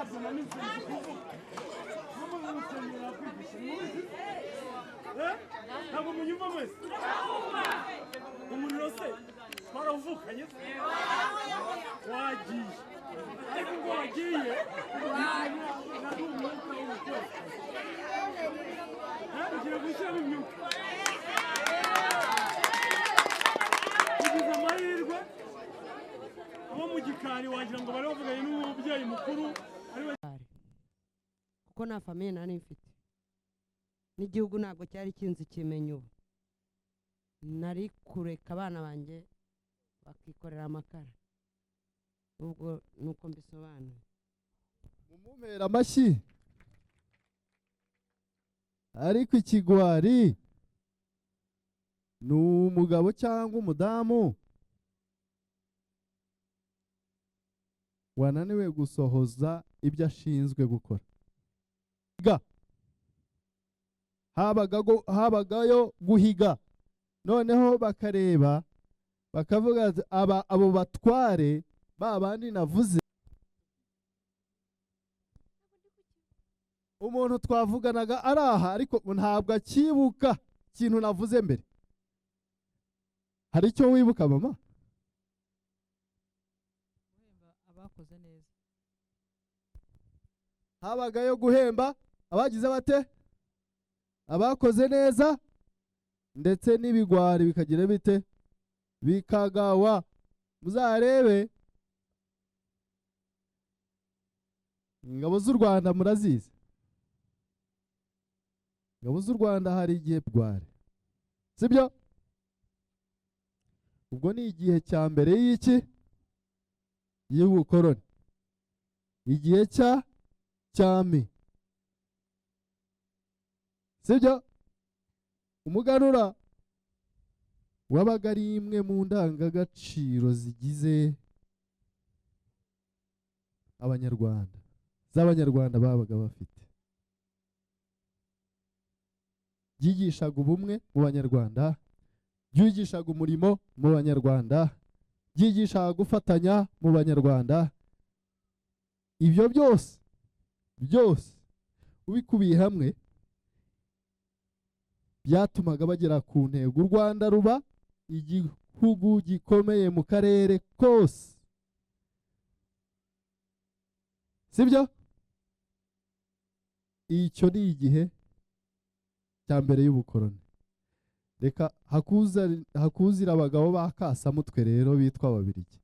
Ntabwo nanize kuvuga no mu rusengero nakwigisha. Mubizi? Eh? Ntabwo munyumva mwese? Umuriro se twarawuvukanye se? Wagiye, ariko ubwo wagiye nari umwuka w'ubukwe. Eh, ugiye gushyiramo imyuka. Tugize amahirwe, abo mu gikari wagira ngo bari bavuganye n'umubyeyi mukuru ariwe. Kuko nta famille nari mfite, n'igihugu ntabwo cyari kinzi kimenya. Ubu nari kureka abana banjye bakikorera amakara. Ubwo ni uko mbisobanuye. Mumumera amashyi. Ariko ikigwari ni umugabo cyangwa umudamu wananiwe gusohoza ibyo ashinzwe gukora. Habagayo guhiga, noneho bakareba bakavuga ati, aba abo batware ba bandi navuze. Umuntu twavuganaga ari aha, ariko ntabwo akibuka ikintu navuze mbere. Hari icyo wibuka, mama? Guhemba abakoze neza. Habagayo guhemba abagize bate? Abakoze neza, ndetse n'ibigwari bikagira bite? Bikagawa. Muzarebe ingabo z'u Rwanda, murazizi ingabo z'u Rwanda. Hari igihe rware, sibyo? Ubwo ni igihe cya mbere y'iki? Y'ubukoroni, igihe cya cyami, sibyo? Umuganura wabaga ari imwe mu ndangagaciro zigize Abanyarwanda, z'Abanyarwanda babaga bafite. Byigishaga ubumwe mu Banyarwanda, byigishaga umurimo mu Banyarwanda, byigishaga gufatanya mu Banyarwanda. Ibyo byose byose ubikubiye hamwe byatumaga bagera ku ntego, u Rwanda ruba igihugu gikomeye mu karere kose, sibyo? Icyo ni igihe cya mbere y'ubukoroni. Reka hakuzira abagabo ba kasamutwe rero bitwa Ababirigi.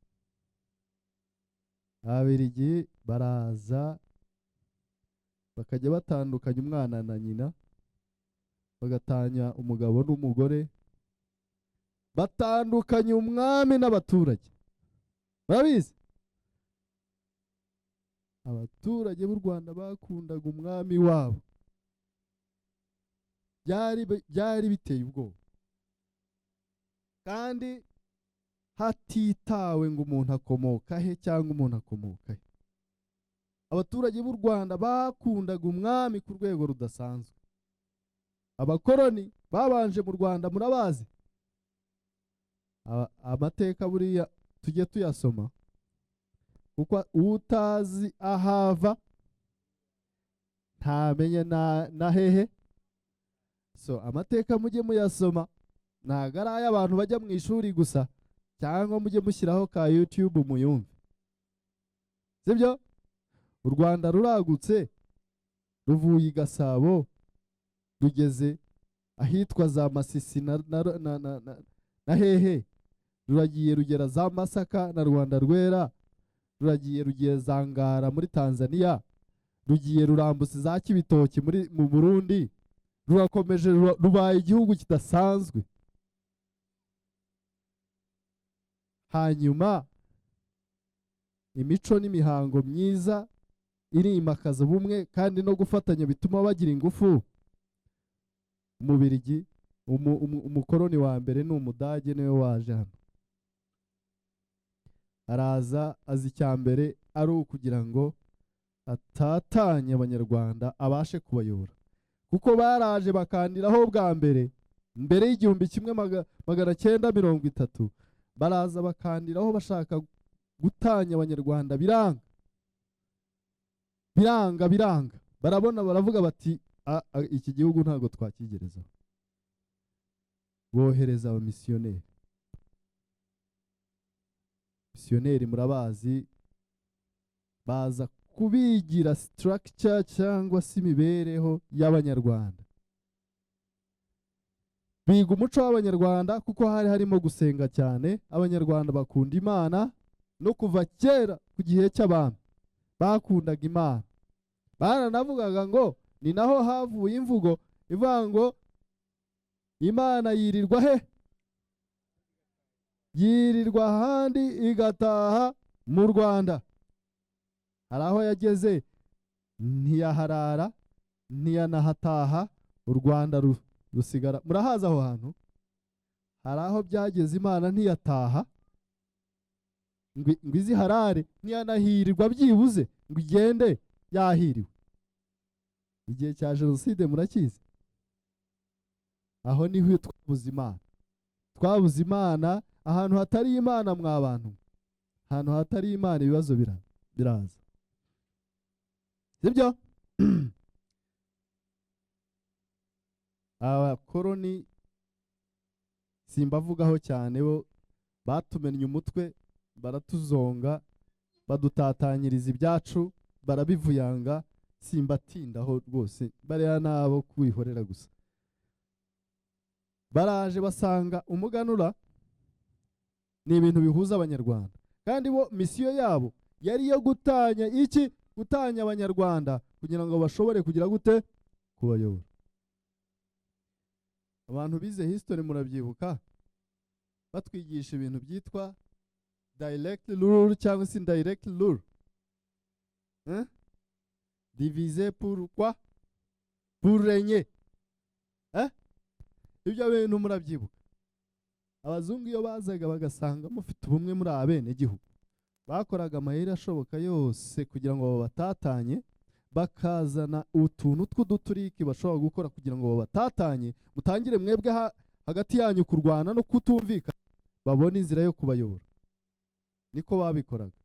Ababirigi baraza bakajya batandukanya umwana na nyina, bagatanya umugabo n'umugore, batandukanya umwami n'abaturage. Murabizi, abaturage b'u Rwanda bakundaga umwami wabo, byari biteye ubwoba, kandi hatitawe ngo umuntu akomoka he cyangwa umuntu akomoka he. Abaturage b'u Rwanda bakundaga umwami ku rwego rudasanzwe. Abakoroni babanje mu Rwanda murabazi, amateka buriya tujye tuyasoma, kuko utazi ahava ntamenye na hehe. So amateka mujye muyasoma, ntabwo ari ay'abantu bajya mu ishuri gusa, cyangwa mujye mushyiraho ka YouTube muyumve, sibyo? U Rwanda ruragutse, ruvuye i Gasabo rugeze ahitwa za Masisi na hehe, ruragiye rugera za Masaka na Rwanda Rwera, ruragiye rugiye za Ngara muri Tanzania, rugiye rurambutse za Kibitoki mu Burundi, rurakomeje rubaye igihugu kidasanzwe. Hanyuma imico n'imihango myiza irimakaza ubumwe kandi no gufatanya bituma bagira ingufu. Umubirigi, umukoroni wa mbere ni Umudage, niwe waje hano, araza azi icya mbere ari ukugira ngo atatanye Abanyarwanda abashe kubayobora, kuko baraje bakandiraho bwa mbere mbere y'1930, baraza bakandiraho bashaka gutanya Abanyarwanda, biranga. Biranga, biranga. Barabona, baravuga bati: "Iki gihugu ntabwo twakigerezaho." Bohereza abamisiyoneri. Misiyoneri murabazi, baza kubigira structure cyangwa se imibereho y'Abanyarwanda. Biga umuco w'Abanyarwanda, kuko hari harimo gusenga cyane. Abanyarwanda bakunda Imana, no kuva kera ku gihe cy'abami bakundaga Imana. Baranavugaga ngo ni naho havuye imvugo ivuga ngo "Imana yirirwa he? Yirirwa ahandi igataha mu Rwanda." Hari aho yageze ntiyaharara, ntiyanahataha, u Rwanda rusigara. Murahazi aho hantu? Hari aho byageze Imana ntiyataha ngo iziharare, ntiyanahirirwa byibuze ngo igende yahiriwe. Igihe cya jenoside murakizi. Aho niho twabuze Imana, twabuze Imana. Ahantu hatari Imana, mwa bantu, ahantu hatari Imana ibibazo biraza, sibyo? Abakoroni simbavugaho cyane, bo batumennye umutwe, baratuzonga, badutatanyiriza ibyacu, barabivuyanga. Simbatindaho rwose, bariya nabo kwihorera gusa. Baraje basanga umuganura ni ibintu bihuza Abanyarwanda, kandi bo misiyo yabo yari iyo gutanya iki? Gutanya Abanyarwanda kugira ngo bashobore kugira gute? Kubayobora. Abantu bize history murabyibuka, batwigisha ibintu byitwa direct rule cyangwa se indirect rule, hein? Diviser pour quoi? Pour régner, hein? Ibyo bintu murabyibuka. Abazungu iyo bazaga bagasanga mufite ubumwe muri abenegihugu, bakoraga amayeri ashoboka yose kugira ngo babatatanye, bakazana utuntu tw'uduturiki bashobora gukora kugira ngo babatatanye, mutangire mwebwe hagati yanyu kurwana no kutumvikana, babone inzira yo kubayobora. Niko babikoraga.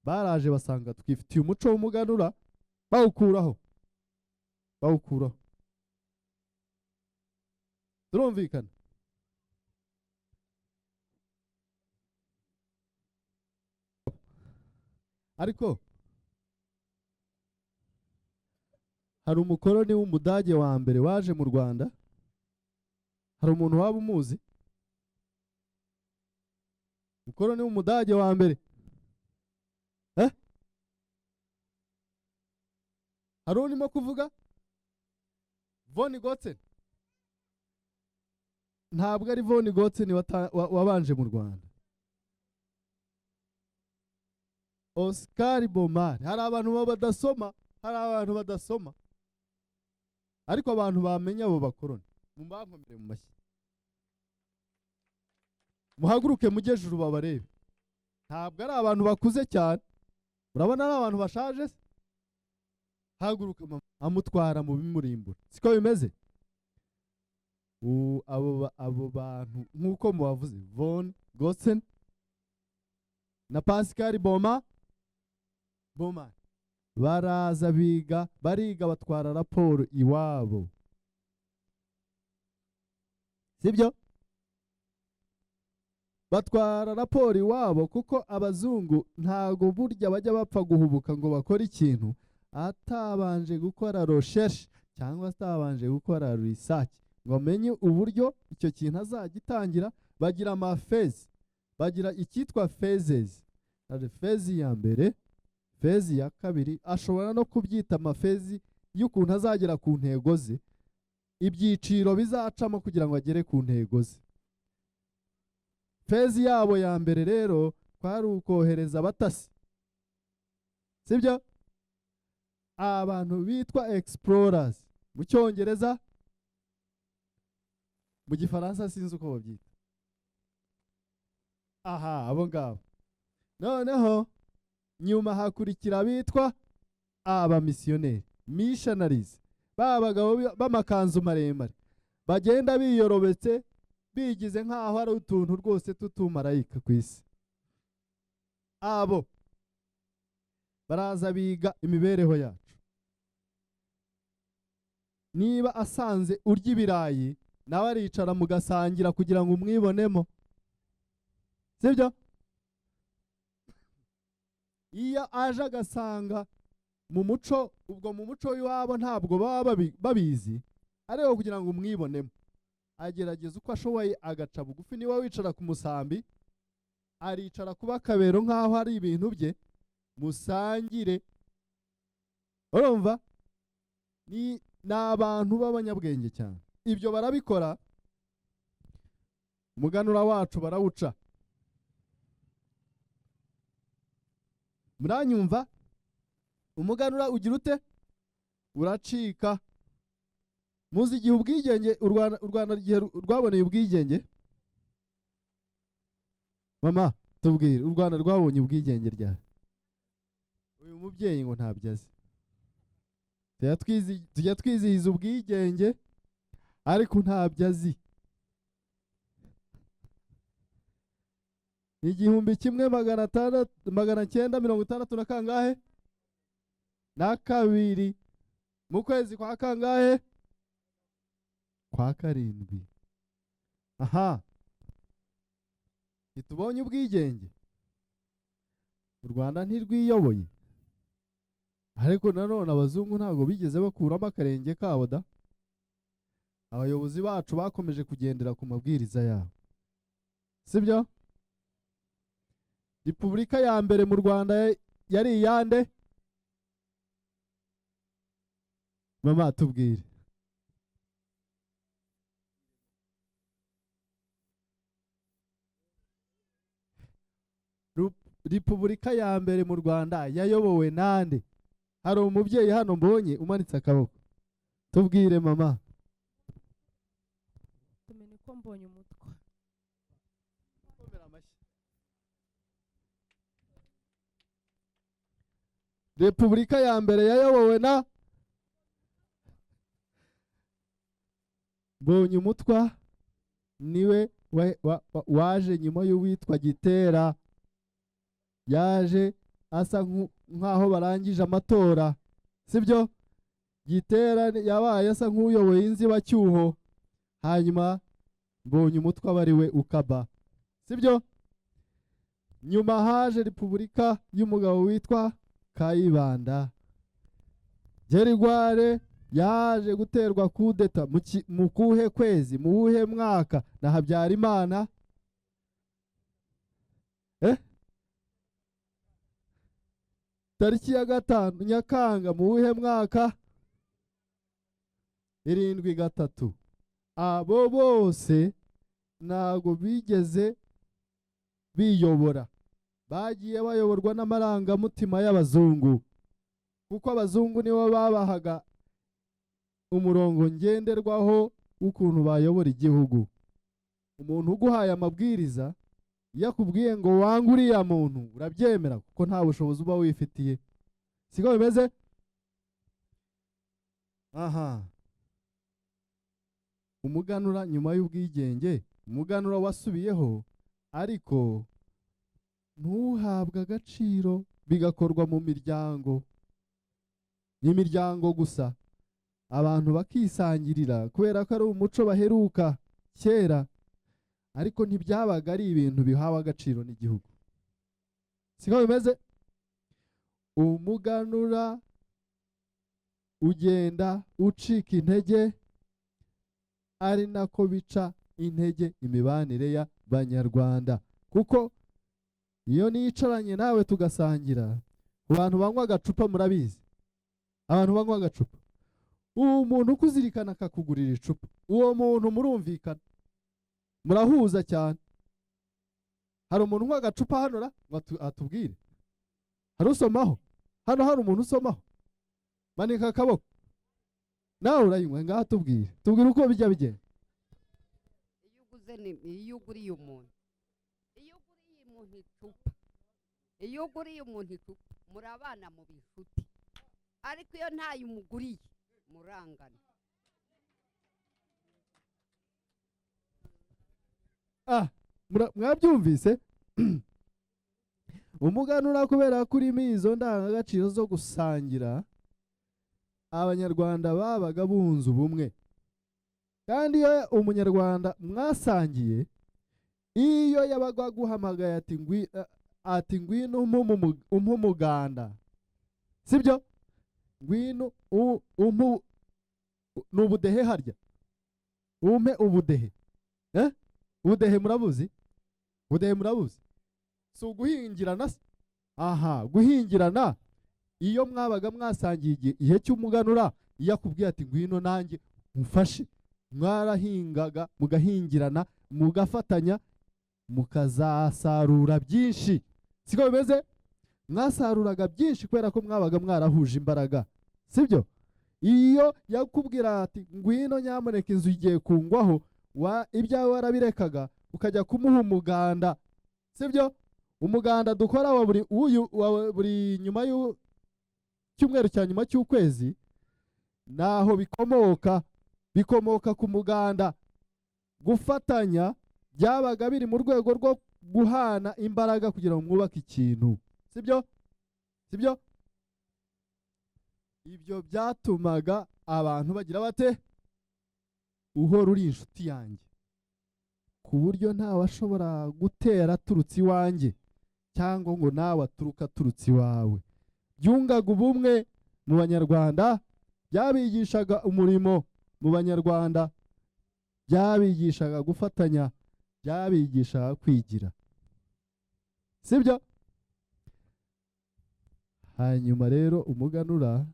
Baraje basanga twifitiye umuco w'umuganura, bawukuraho, bawukuraho. Turumvikana? Ariko hari umukoroni w'Umudage wa mbere waje mu Rwanda. Hari umuntu waba umuzi? Umukoroni w'Umudage wa mbere, eh? Hari urimo kuvuga Von Gotzen? Ntabwo ari Von Gotzen wabanje mu Rwanda. Oscar Bomar. Hari abantu badasoma, hari abantu badasoma, ariko abantu bamenya abo bakoroni mumbankomere mu mashyi, muhaguruke mujye juru babarebe. Ntabwo ari abantu bakuze cyane, murabona ari abantu bashaje se? Haguruka mama, amutwara mu bimurimbura, siko bimeze? Abo bantu nk'uko mubavuze, Von Gotzen na Pascal Boma, baraza biga, bariga, batwara raporo iwabo, sibyo? Batwara raporo iwabo, kuko abazungu ntago burya bajya bapfa guhubuka ngo bakore ikintu atabanje gukora recherche cyangwa atabanje gukora research ngo amenye uburyo icyo kintu azagitangira. Bagira amafezi, bagira icyitwa phases. Hari phase ya mbere, phase ya kabiri, ashobora no kubyita amafezi y'ukuntu azagera ku ntego ze, ibyiciro bizacamo kugira ngo agere ku ntego ze. Phase yabo ya mbere rero kwari ukohereza abatasi, sibyo? Abantu bitwa explorers mu Cyongereza, mu Gifaransa sinzi uko babyita. Aha, abo ngabo. Noneho nyuma hakurikira abitwa abamisiyoneri, missionaries, ba bagabo b'amakanzu maremare bagenda biyorobetse, bigize nk'aho ari utuntu rwose tutumarayika ku isi. Abo Baraza biga imibereho yacu. Niba asanze urya ibirayi, nawe aricara mugasangira kugira ngo umwibonemo, sibyo? Iyo aje agasanga mu muco, ubwo mu muco w'iwabo ntabwo baba babizi, ariko kugira ngo umwibonemo agerageza uko ashoboye agaca bugufi. Niba wicara ku musambi, aricara kuba akabero nk'aho ari ibintu bye, musangire. Urumva ni abantu b'abanyabwenge cyane, ibyo barabikora. Umuganura wacu barawuca. Muranyumva? Umuganura ugira ute? Uracika. Muzi igihe ubwigenge u Rwanda igihe rwaboneye ubwigenge? Mama tubwire, u Rwanda rwabonye ubwigenge ryari? Uyu mubyeyi ngo ntabyo azi. Tujya twizihiza ubwigenge ariko ntabyo azi. 1962 na kangahe? Na kabiri. Mu kwezi kwa kangahe? Kwa karindwi. Aha, ntitubonye ubwigenge. U Rwanda ntirwiyoboye, ariko nanone abazungu ntabwo bigeze bakuramo akarenge kabo da. Abayobozi bacu bakomeje kugendera ku mabwiriza yabo, sibyo? Repubulika ya mbere mu Rwanda yari iyande? Mama tubwire. Repubulika ya mbere mu Rwanda yayobowe nande? Hari umubyeyi hano mbonye umanitse akaboko, tubwire mama. Tumenye ko mbonye umutwa. Repubulika ya mbere yayobowe na Mbonye umutwa, niwe waje nyuma y'uwitwa Gitera. Yaje asa nk'aho barangije amatora, sibyo? Gitera yabaye asa nk'uyoboye inzibacyuho, hanyuma Mbonye umutwa bari we ukaba, sibyo? Nyuma haje repubulika y'umugabo witwa Kayibanda. Gerigware yaje guterwa kudeta mu kuhe kwezi, mu wuhe mwaka na Habyarimana? Tariki ya 5 Nyakanga mu wuhe mwaka? 73. Abo bose ntago bigeze biyobora, bagiye bayoborwa n'amarangamutima y'abazungu, kuko abazungu nibo babahaga umurongo ngenderwaho w'ukuntu bayobora igihugu. Umuntu uguhaye amabwiriza, iyo akubwiye ngo wange uriya muntu, urabyemera kuko nta bushobozi uba wifitiye, siko bimeze? Aha, umuganura nyuma y'ubwigenge, umuganura wasubiyeho ariko ntuhabwe agaciro, bigakorwa mu miryango, imiryango gusa, abantu bakisangirira kubera ko ari umuco baheruka kera, ariko ntibyabaga ari ibintu bihawe agaciro n'igihugu, siko bimeze? Umuganura ugenda ucika intege, ari nako bica intege imibanire y'Abanyarwanda, kuko iyo nicaranye nawe tugasangira, abantu banywa agacupa murabizi, abantu banywa agacupa, uwo muntu ukuzirikana akakugurira icupa, uwo muntu murumvikana, murahuza cyane. Hari umuntu unywa agacupa hano ra ngo atubwire? Hari usomaho hano? Hari umuntu usomaho? Manika akaboko. Nawe urayinywa, ngaha tubwire, tubwire uko bijya bigenda. Iyo uguze ni iyo uguriye umuntu, iyo uguriye umuntu icupa, iyo uguriye umuntu icupa murabana mu bishuti, ariko iyo ntayo umuguriye murangana. Mwabyumvise? Umuganura kubera ko urimo izo ndangagaciro zo gusangira, Abanyarwanda babaga bunze ubumwe. Kandi iyo Umunyarwanda mwasangiye, iyo yabaga aguhamagaye ati ngwino umpe umuganda, sibyo? Ngwino umpe, ni ubudehe harya, umpe ubudehe. Ubudehe murabuzi? Ubudehe murabuzi? Si uguhingirana se? Aha, guhingirana. Iyo mwabaga mwasangiye igihe cy'umuganura, iyo akubwiye ati ngwino nanjye mufashe, mwarahingaga mugahingirana, mugafatanya, mukazasarura byinshi. Siko bimeze? Mwasaruraga byinshi kubera ko mwabaga mwarahuje imbaraga, sibyo? Iyo yakubwira ati ngwino nyamuneka inzu igiye kungwaho, ibyawe warabirekaga ukajya kumuha umuganda, sibyo? Umuganda dukora wa buri uyu wa buri nyuma cyumweru cya nyuma cy'ukwezi, naho bikomoka, bikomoka ku muganda. Gufatanya byabaga biri mu rwego rwo guhana imbaraga kugira ngo mwubake ikintu, sibyo? Sibyo? Ibyo byatumaga abantu bagira bate? Uhora uri inshuti yanjye, ku buryo ntawashobora gutera aturutse iwanjye cyangwa ngo nawe aturuka aturutse iwawe. Byungaga ubumwe mu Banyarwanda, byabigishaga umurimo mu Banyarwanda, byabigishaga gufatanya, byabigishaga kwigira, sibyo? Hanyuma rero umuganura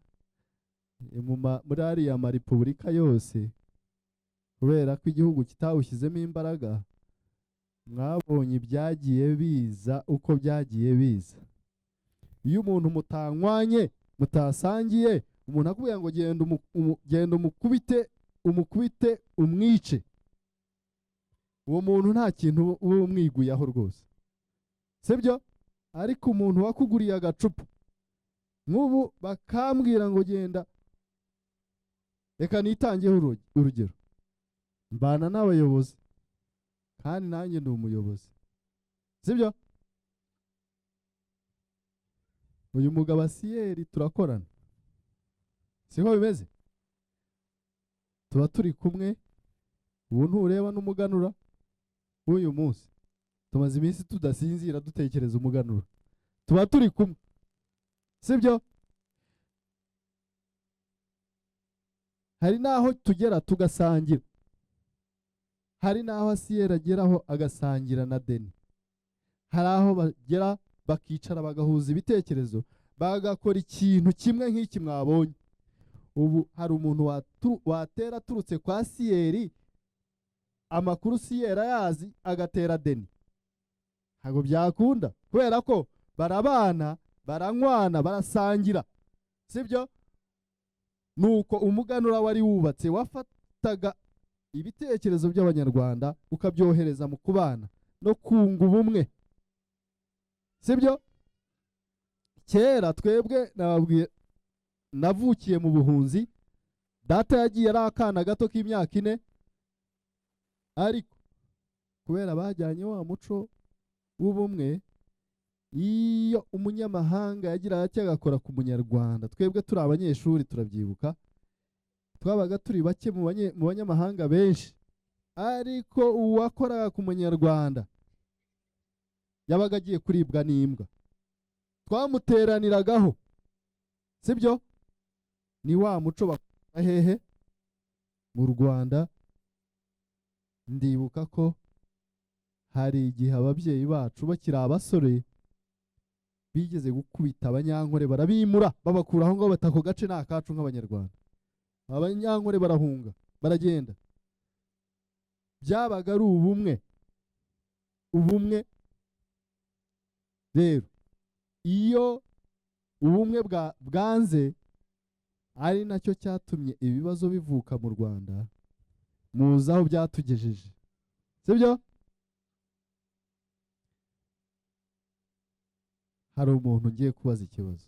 muri ariya marepubulika yose, kubera ko igihugu kitawushyizemo imbaraga, mwabonye ibyagiye biza uko byagiye biza. Iyo umuntu mutanywanye, mutasangiye, umuntu akubwira ngo genda umukubite, umukubite umwice, uwo muntu nta kintu uba umwiguyeho rwose, sibyo? Ariko umuntu wakuguriye agacupa, nk'ubu bakambwira ngo genda, reka nitangeho urugero, mbana n'abayobozi kandi nanjye ndi umuyobozi, sibyo? Uyu mugabo Asiyeri turakorana, siko bimeze? Tuba turi kumwe. Ubu ntureba n'umuganura w'uyu munsi, tumaze iminsi tudasinzira dutekereza umuganura, tuba turi kumwe, sibyo? Hari n'aho tugera tugasangira, hari n'aho Asiyeri ageraho agasangira na Deni, hari aho bagera bakicara bagahuza ibitekerezo, bagakora ikintu kimwe nk'iki mwabonye. Ubu hari umuntu watera aturutse kwa Siyeri, amakuru Siyeri ayazi, agatera Deni, ntabwo byakunda, kubera ko barabana, baranywana, barasangira, sibyo? Nuko umuganura wari wubatse wafataga ibitekerezo by'Abanyarwanda ukabyohereza mu kubana no kunga ubumwe, sibyo? Kera twebwe nababwiye, navukiye mu buhunzi, data yagiye ari akana gato k'imyaka 4, ariko kubera bajyanye wa muco w'ubumwe, iyo umunyamahanga yagiraga icyo agakora ku Munyarwanda, twebwe turi abanyeshuri turabyibuka, twabaga turi bake mu banyamahanga benshi, ariko uwakoraga ku Munyarwanda yabaga agiye kuribwa n'imbwa, twamuteraniragaho, sibyo? Ni wa muco bakora hehe mu Rwanda. Ndibuka ko hari igihe ababyeyi bacu bakiri abasore bigeze gukubita Abanyankore, barabimura babakura aho ngaho, batako gace ni akacu nk'Abanyarwanda. Abanyankore barahunga baragenda. Byabaga ari ubumwe. Ubumwe rero iyo ubumwe bwanze, ari nacyo cyatumye ibibazo bivuka mu Rwanda, muzi aho byatugejeje, sibyo? Hari umuntu ngiye kubaza ikibazo.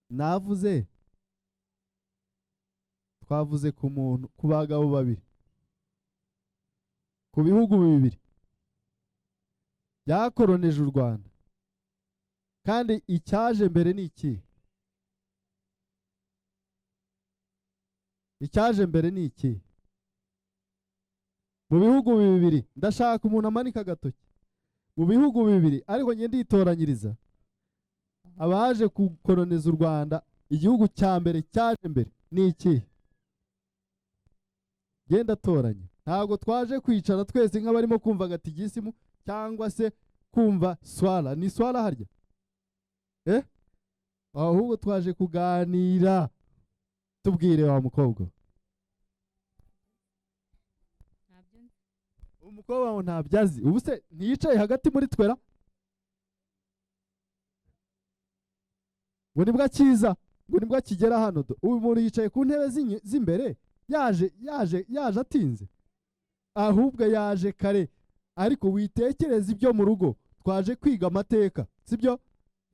Navuze, twavuze ku muntu, ku bagabo babiri, ku bihugu bibiri. Byakoroneje u Rwanda. Kandi icyaje mbere ni iki? Icyaje mbere ni iki? Mu bihugu bibiri, ndashaka umuntu amanika agatoki. Mu bihugu bibiri, ariko njye nditoranyiriza abaje gukoroniza u Rwanda, igihugu cya mbere cyaje mbere ni iki? Genda toranya. Ntabwo twaje kwicara twese nk'abarimo kumva gatigisimu cyangwa se kumva swala. Ni swala harya? Ahubwo twaje kuganira. Tubwire wa mukobwa. Ntabyo nzi. Umukobwa ngo ntabyo azi. Ubu se ntiyicaye hagati muri twera? Ngo nibwo akiza, ngo nibwo akigera hano do. Uyu muntu yicaye ku ntebe z'imbere, yaje yaje yaje atinze. Ahubwo yaje kare. Ariko witekereza ibyo mu rugo, twaje kwiga amateka, sibyo?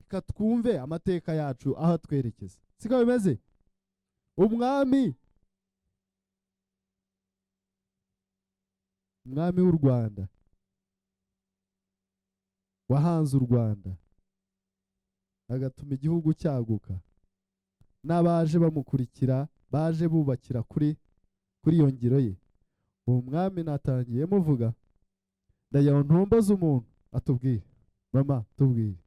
Reka twumve amateka yacu aho atwerekeza. Siko bimeze? Umwami w'u Rwanda wahanze u Rwanda agatuma igihugu cyaguka, n'abaje bamukurikira baje bubakira kuri iyo ngiro ye. Uwo mwami natangiye muvuga, ndagira ngo ntomboze umuntu atubwire. Mama, tubwire.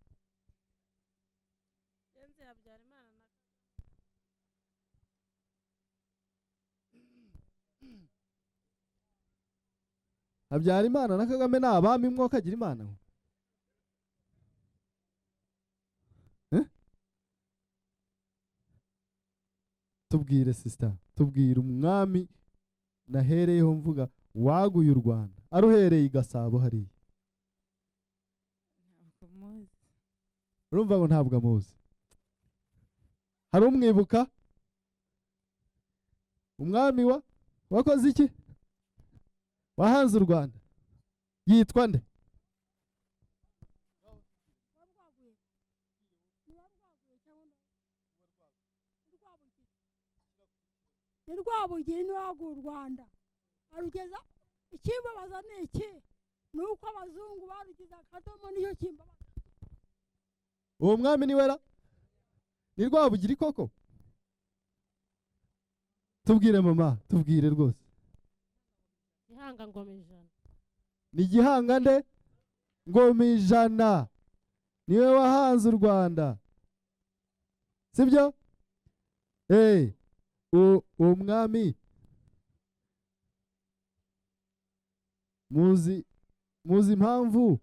Habyarimana na Kagame ni abami mwokagira Imana. Tubwire sister, tubwire umwami nahereyeho mvuga waguye u Rwanda aruhereye i Gasabo hariya. Urumva ngo ntabwo amuzi. Hari umwibuka? Umwami wa wakoze iki? Wahanze u Rwanda. Yitwa nde? Ni Rwabugiri niwe waguye u Rwanda arugeza. Ikimbabaza ni iki? Ni uko abazungu barugize akadomo, niyo kimbabaza. Uwo mwami ni wera? Ni Rwabugiri koko? Tubwire mama, tubwire rwose. Gihanga ngoma ijana. Ni Gihanga nde? Ngoma ijana. Niwe wahanze u Rwanda, sibyo? Uwo mwami muzi impamvu?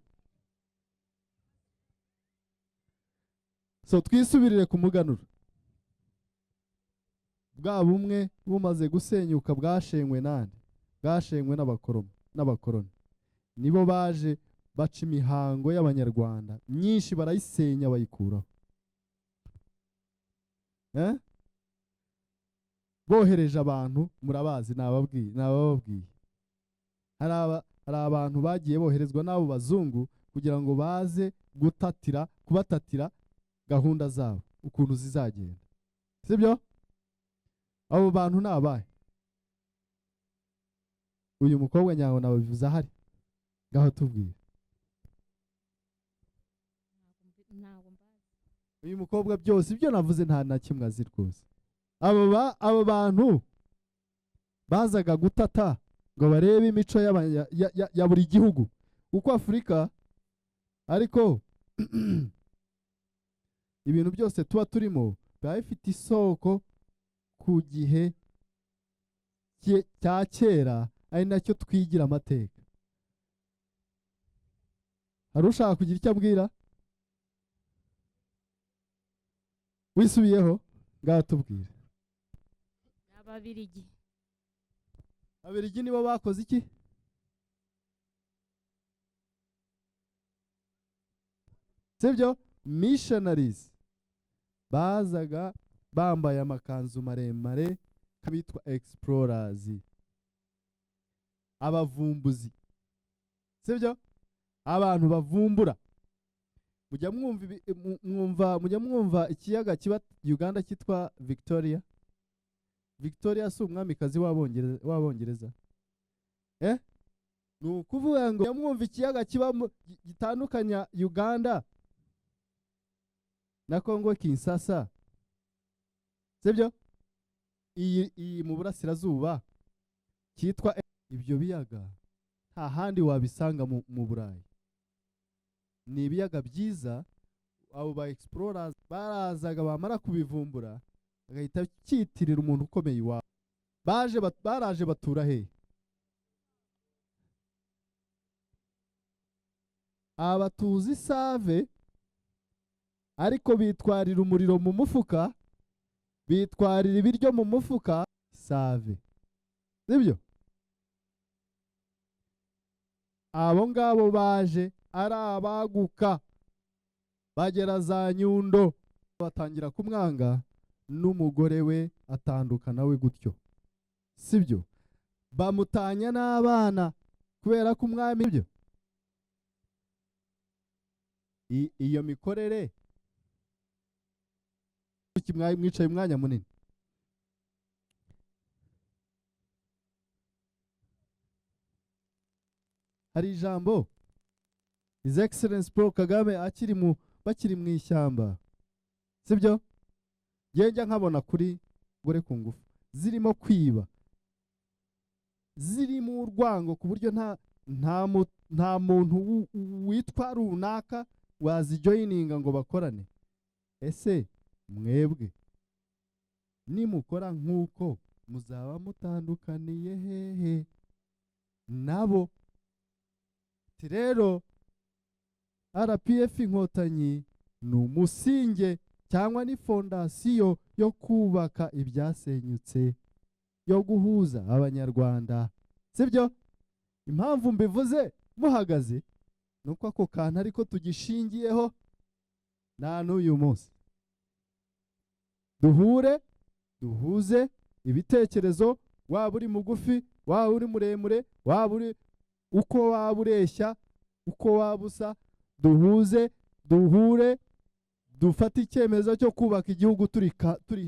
So twisubirire ku muganura. Bwa bumwe bumaze gusenyuka bwashenywe nande? Bwashenywe n'abakoroni. Nibo baje baca imihango y'abanyarwanda myinshi, barayisenya bayikuraho. Bohereje abantu, murabazi, nabababwiye. Hari abantu bagiye boherezwa n'abo bazungu kugira ngo baze kubatatira gahunda zabo ukuntu zizagenda, sibyo? Abo bantu ni abahe? Uyu mukobwa nyawe nababivuze ahari, ngaho tubwire. Uyu mukobwa byose ibyo navuze nta na kimwe azi rwose. Abo bantu bazaga gutata ngo barebe imico ya buri gihugu uko Afurika, ariko ibintu byose tuba turimo biba bifite isoko ku gihe cya kera, ari nacyo twigira amateka. Hari ushaka kugira icyo abwira? Wisubiyeho, ngaho tubwire. Ababirigi. Ababirigi nibo bakoze iki? Sibyo? Missionaries bazaga bambaye amakanzu maremare bitwa explorers, abavumbuzi, sibyo? Abantu bavumbura. Mujya mwumva ikiyaga kiba Uganda cyitwa Victoria. Victoria si umwamikazi w'Abongereza? Ni ukuvuga ngo yamwumva ikiyaga kiba gitandukanya Uganda na Kongo Kinshasa, sibyo? Iyi mu burasirazuba cyitwa ibyo biyaga nta handi wabisanga mu Burayi. Ni ibiyaga byiza. Abo ba explorers barazaga, bamara kubivumbura bagahita cyitirira umuntu ukomeye iwabo. Baje baraje batura hehe? Abatuzi Save, ariko bitwarira umuriro mu mufuka, bitwarira ibiryo mu mufuka. Save, sibyo? Abo ngabo baje ari abaguka, bagera za Nyundo batangira kumwanga, n'umugore we atandukana we gutyo, sibyo? Bamutanya n'abana kubera ko umwami, ibyo iyo mikorere mwicaye umwanya munini. Hari ijambo His Excellence Paul Kagame akiri mu bakiri mu ishyamba, sibyo? Njya nkabona kuri gore ku ngufu zirimo kwiba, zirimo urwango, ku buryo nta muntu witwa runaka wazijoyininga ngo bakorane. Ese mwebwe nimukora nk'uko muzaba mutandukaniye hehe nabo? Rero RPF Inkotanyi ni umusinge cyangwa ni fondasiyo yo kubaka ibyasenyutse, yo guhuza Abanyarwanda, sibyo? Impamvu mbivuze muhagaze nuko ako kantu ariko tugishingiyeho na n'uyu munsi. Duhure, duhuze ibitekerezo, waba uri mugufi, waba uri muremure, waba uri uko waba ureshya, uko waba usa, duhuze, duhure, dufate icyemezo cyo kubaka igihugu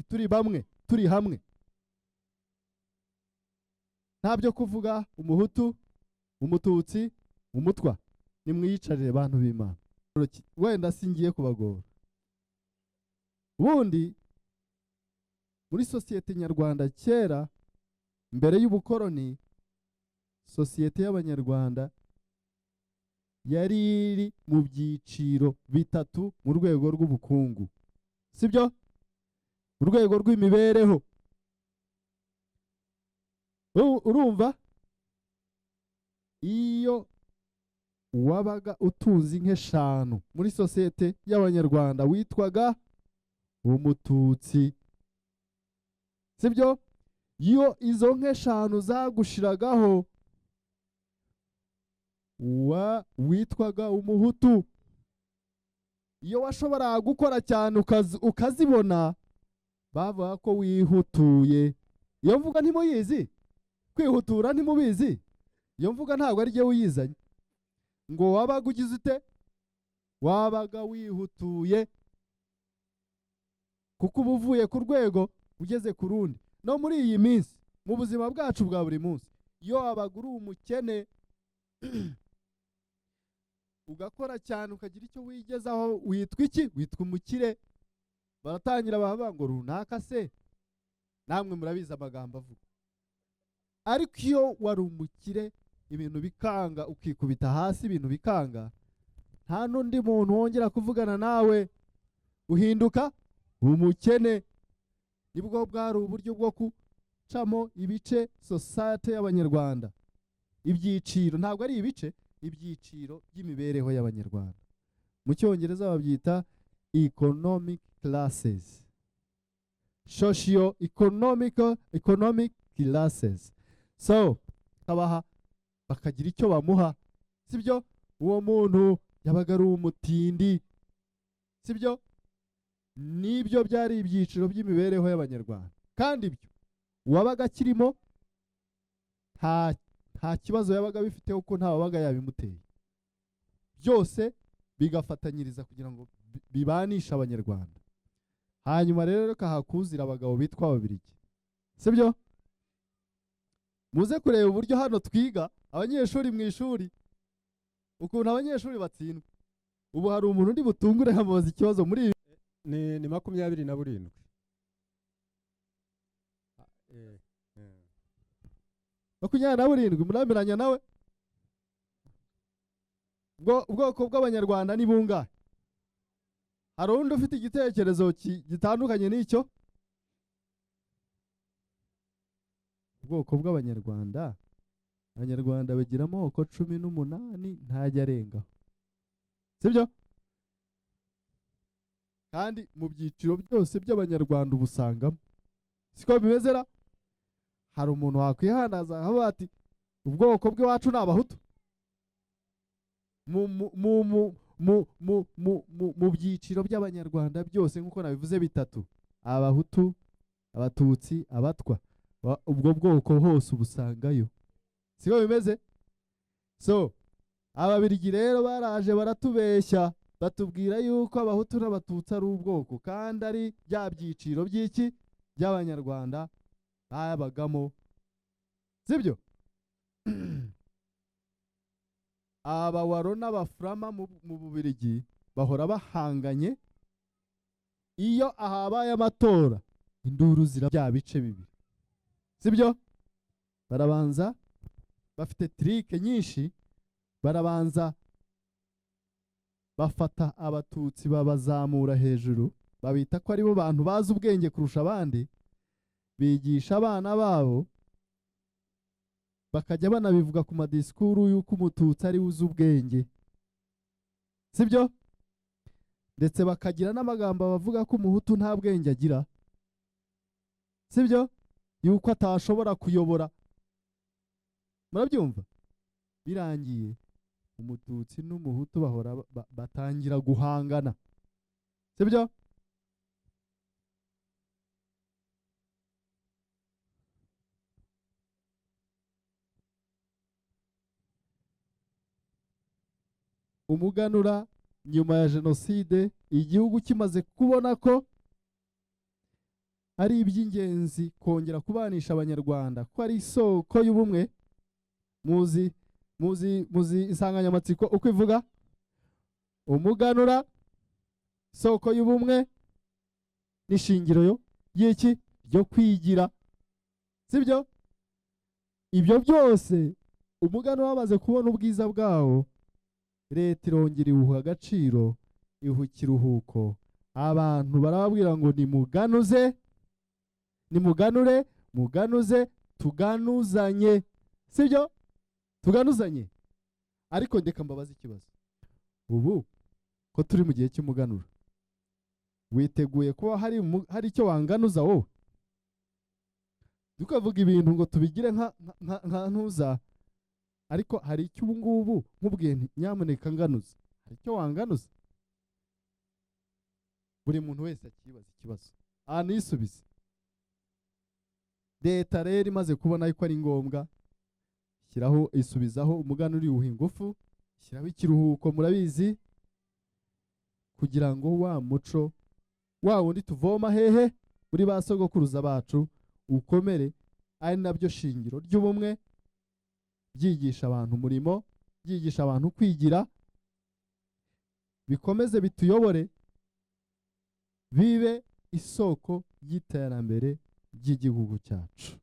turi bamwe, turi hamwe. Ntabyo kuvuga umuhutu, umututsi, umutwa. Nimwiyicarire bantu b'Imana. Wenda singiye kubagora. Ubundi muri sosiyete nyarwanda kera mbere y'ubukoroni, sosiyete y'Abanyarwanda yari iri mu byiciro bitatu mu rwego rw'ubukungu, sibyo? Mu rwego rw'imibereho. Urumva iyo wabaga utunze inka 5 muri sosiyete y'Abanyarwanda witwaga umututsi, sibyo? Iyo izo nka 5 zagushiragaho witwaga umuhutu. Iyo washoboraga gukora cyane ukazibona bavuga ko wihutuye. Iyo mvuga ntimuyizi? Kwihutura ntimubizi? Iyo mvuga ntabwo ari jye uyizanye. Ngo wabaga ugize ute? Wabaga wihutuye, kuko uba uvuye ku rwego ugeze ku rundi. No muri iyi minsi mu buzima bwacu bwa buri munsi, iyo wabaga uri umukene ugakora cyane ukagira icyo wigezaho, witwa iki? Witwa umukire. Baratangira bavuga ngo runaka se, namwe murabizi amagambo avuga. Ariko iyo wari umukire ibintu bikanga, ukikubita hasi ibintu bikanga, nta n'undi muntu wongera kuvugana nawe, uhinduka umukene. Nibwo bwari uburyo bwo gucamo ibice society y'Abanyarwanda, ibyiciro, ntabwo ari ibice, ibyiciro by'imibereho y'Abanyarwanda. Mu Cyongereza babyita economic classes, socio economic classes. So kabaha bakagira icyo bamuha, sibyo? Uwo muntu yabaga ari umutindi, sibyo? Nibyo byari ibyiciro by'imibereho y'Abanyarwanda. Kandi ibyo uwabaga akirimo nta kibazo yabaga bifiteho, kuko nta wabaga yabimuteye. Byose bigafatanyiriza kugira ngo bibanishe Abanyarwanda. Hanyuma rero reka hakuzira abagabo bitwa Ababirigi, sibyo? Muze kureba uburyo hano twiga abanyeshuri mu ishuri, ukuntu abanyeshuri batsindwa. Ubu hari umuntu undi butungure nkamubaza ikibazo muri ibi. Ni 27. 27, muramiranya nawe. Ubwoko bw'Abanyarwanda ni bungahe? Hari undi ufite igitekerezo gitandukanye n'icyo? Ubwoko bw'Abanyarwanda, Abanyarwanda bagira amoko 18, ntajya arengaho, sibyo? Kandi mu byiciro byose by'Abanyarwanda ubusangamo, siko bimeze ra? Hari umuntu wakwihanaza akavuga ati ubwoko bw'iwacu ni Abahutu? Mu byiciro by'Abanyarwanda byose nk'uko nabivuze bitatu, Abahutu, Abatutsi, Abatwa, ubwo bwoko hose ubusangayo, siko bimeze? So Ababirigi rero baraje baratubeshya, batubwira yuko Abahutu n'Abatutsi ari ubwoko, kandi ari bya byiciro by'iki by'Abanyarwanda babagamo, sibyo? Abawaro n'Abafurama mu Bubirigi bahora bahanganye. Iyo ahabaye amatora induru zira bya bice bibiri, sibyo? Barabanza bafite trike nyinshi, barabanza bafata Abatutsi babazamura hejuru, babita ko aribo bantu bazi ubwenge kurusha abandi, bigisha abana babo, bakajya banabivuga ku madisikuru y'uko Umututsi ari uzi ubwenge, sibyo? Ndetse bakagira n'amagambo bavuga ko Umuhutu nta bwenge agira, sibyo? Yuko atashobora kuyobora. Murabyumva? Birangiye Umututsi n'Umuhutu bahora batangira guhangana, sibyo? Umuganura nyuma ya jenoside, igihugu kimaze kubona ko ari iby'ingenzi kongera kubanisha Abanyarwanda, ko ari isoko y'ubumwe. Muzi muzi muzi insanganyamatsiko uko ivuga? Umuganura, isoko y'ubumwe n'ishingiro yo y'iki ryo kwigira, sibyo? Ibyo byose umuganura wamaze kubona ubwiza bwawo, leta irongera iwuha agaciro, iwuha ikiruhuko. Abantu barababwira ngo nimuganuze, nimuganure, muganuze, tuganuzanye, sibyo? Tuganuzanye. Ariko ndeka mbabaze ikibazo, ubu ko turi mu gihe cy'umuganura, witeguye kuba hari icyo wanganuza wowe? Tukavuga ibintu ngo tubigire nka ntuza, ariko hari icyo ubu ngubu nkubwiye nti nyamuneka nganuza, hari icyo wanganuza? Buri muntu wese akibaza ikibazo anisubize. Leta rero imaze kubona yuko ari ngombwa, shyiraho, isubizaho umuganura, iwuha ingufu, shyiraho ikiruhuko, murabizi, kugira ngo wa muco wa wundi tuvoma hehe muri ba sogokuruza bacu ukomere, ari nabyo shingiro ry'ubumwe, byigisha abantu umurimo, byigisha abantu kwigira, bikomeze bituyobore, bibe isoko y'iterambere ry'igihugu cyacu.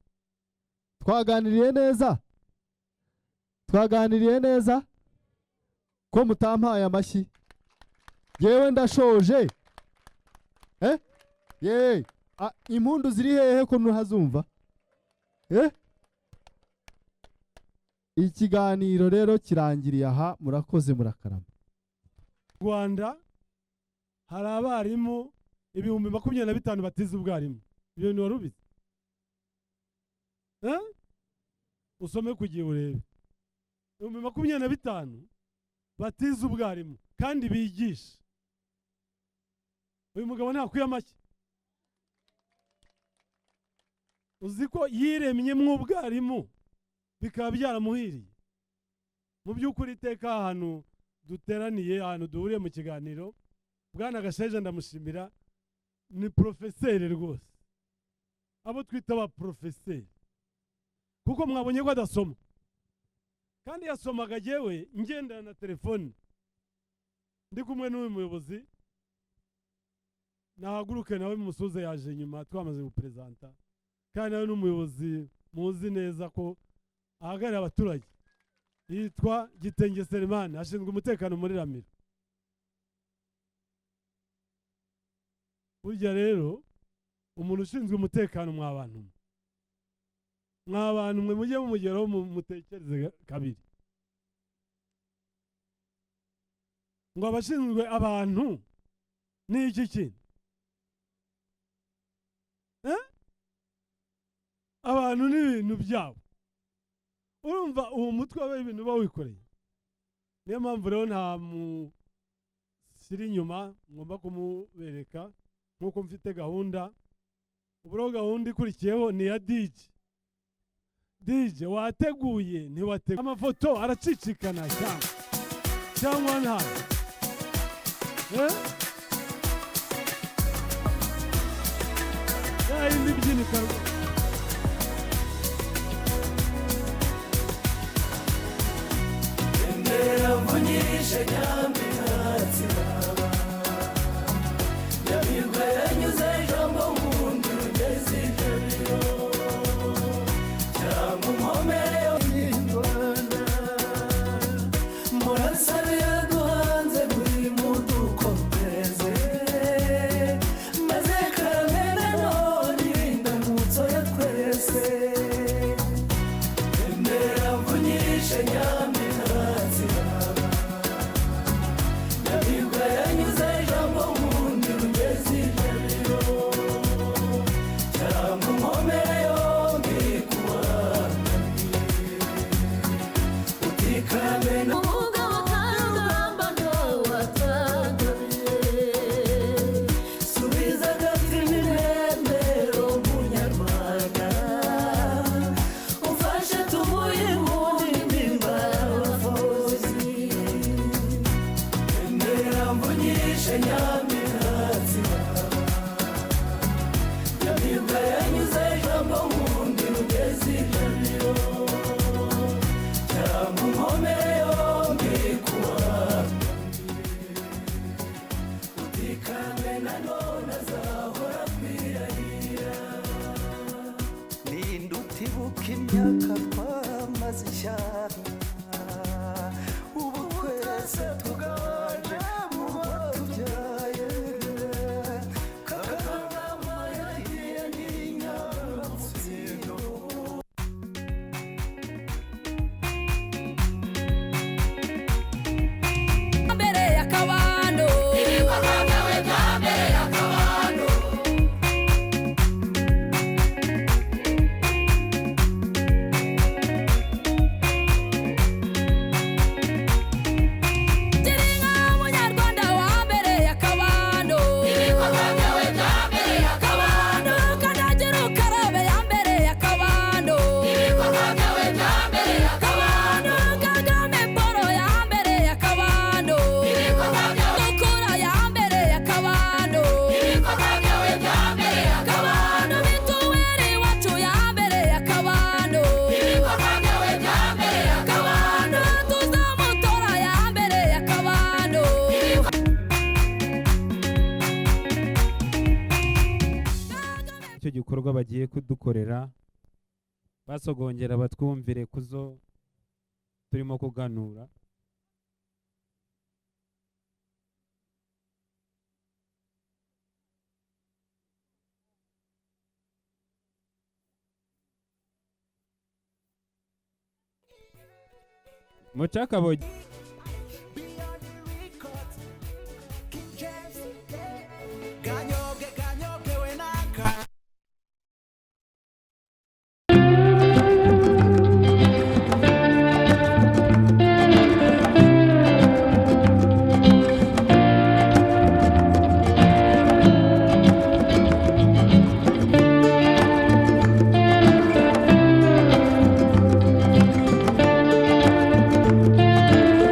Twaganiriye neza, twaganiriye neza, ko mutampaye amashyi? Yewe ndashoje. Ye, impundu ziri hehe ko ntazumva? Ikiganiro rero kirangiriye aha, murakoze, murakarama. Rwanda hari abarimu 25,000 batize ubwarimu. Ibyo bintu wari ubizi? Usome kugiye urebe. 25,000 batize ubwarimu kandi bigisha. Uyu mugabo ntakwiye amashyi. Uzi ko yiremye mu ubwarimu bikaba byaramuhiriye. Mu by'ukuri iteka ahantu duteraniye, ahantu duhuriye mu kiganiro, Bwana Gashaija ndamushimira, ni profeseri rwose. Abo twita ba profeseri. Kuko mwabonye ko adasoma, kandi yasomaga jyewe ngendana na telefone ndi kumwe n'uyu muyobozi. Nahaguruke nawe musuze, yaje nyuma twamaze guperezanta, kandi nawe ni umuyobozi muzi neza ko ahagarariye abaturage. Yitwa Gitenge Selemani, ashinzwe umutekano muri Ramiro. Burya rero umuntu ushinzwe umutekano, mwa bantu mwe, mwa bantu mwe, mujye mumugeraho mutekereze kabiri. Ngo abashinzwe abantu ni iki kintu? Eh? Abantu n'ibintu byabo. Urumva uwo mutwe wabaye ibintu uba wikoreye. Niyo mpamvu rero nta mushyira inyuma, ngomba kumubereka nk'uko mfite gahunda. Ubu rero gahunda ikurikiyeho ni iya DJ. DJ wateguye ntiwateguye, amafoto aracicikana cyane cyangwa ntayo. Eh? Ya yindi ibyinika. Emera mvunyishe Nyaminatsi baba, Nyamigwe yanyuze ijambo nkundi rugeze ijabiro, cyangwa unkomere y'Rwanda, murasabe yaduhanze buri mudukomeze, maze karame none indamutso ya twese. Emera mvunyishe Nyaminatsi baba, Nyamigwe yanyuze ijambo nkundi rugeze ijabiro, cyangwa unkomere yombi kuwangamiye, utikame na Umugabo karugamba ntawatagabiye. Subiza agatima impembero munyarwanda, umfashe tumuye intimba y'abafozi. Emera mvunyishe Nyaminatsi baba, Nyamibwa yanyuze ijambo nkundi rugeze ijabiro, cyangwa unkomere yombi kuwangamiye, utikame na none azahora akwirahira. Ninde utibuka imyaka twamaze ishyamba, ubu twese tuganje mu batubyaye, Kagarama yagiye n'inyangamutsindo. Mbere y'akabando. Ibikorwa byawe bya mbere y'akabando. Girinka munyarwanda wa mbere y'akabando. Ibikorwa byawe bya mbere y'akabando. Kandagira ukarabe ya mbere y'akabando. Ibikorwa byawe bya mbere y'akabando. Kagame Paul ya mbere y'akabando. Ibikorwa byawe. Mukura ya mbere y'akabando. Ibikorwa byawe bya mbere y'akabando. Mituweli iwacu ya mbere y'akabando. Ibikorwa byawe bya mbere y'akabando. Tuzamutora ya mbere y'akabando. Icyo gikorwa bagiye kudukorera, basogongera batwumvire kuzo turimo kuganura. Mucakabogi. Kanyobwe kanyobwe we naka. Thank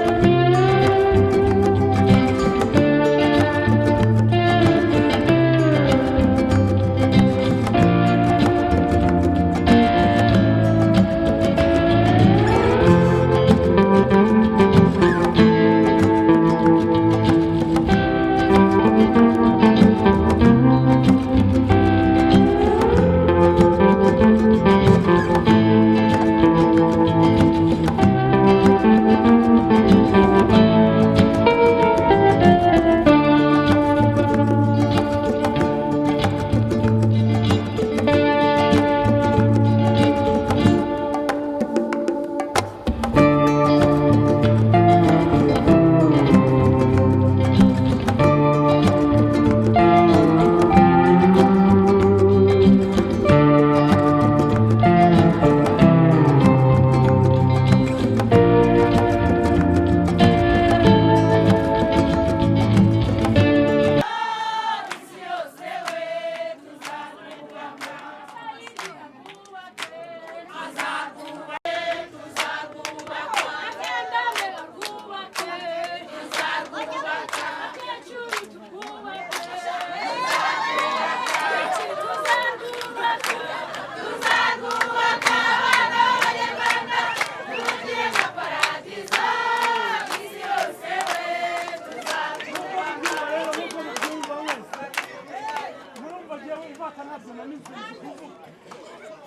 Ntabwo nanize kuvuga.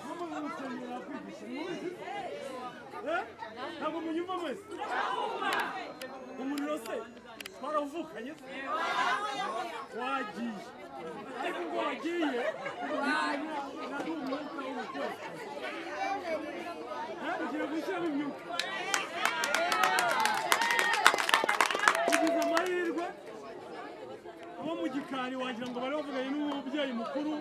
No mu rusengero nakwigisha. Mubizi? Eh? Ntabwo munyumva mwese? Umuriro se twarawuvukanye se? Wagiye. Ariko ubwo wagiye, nari umwuka w'ubukwe. Eh, ugiye gushyiramo imyuka. Tugize amahirwe abo mu gikari wagira ngo bari bavuganye n'umubyeyi mukuru.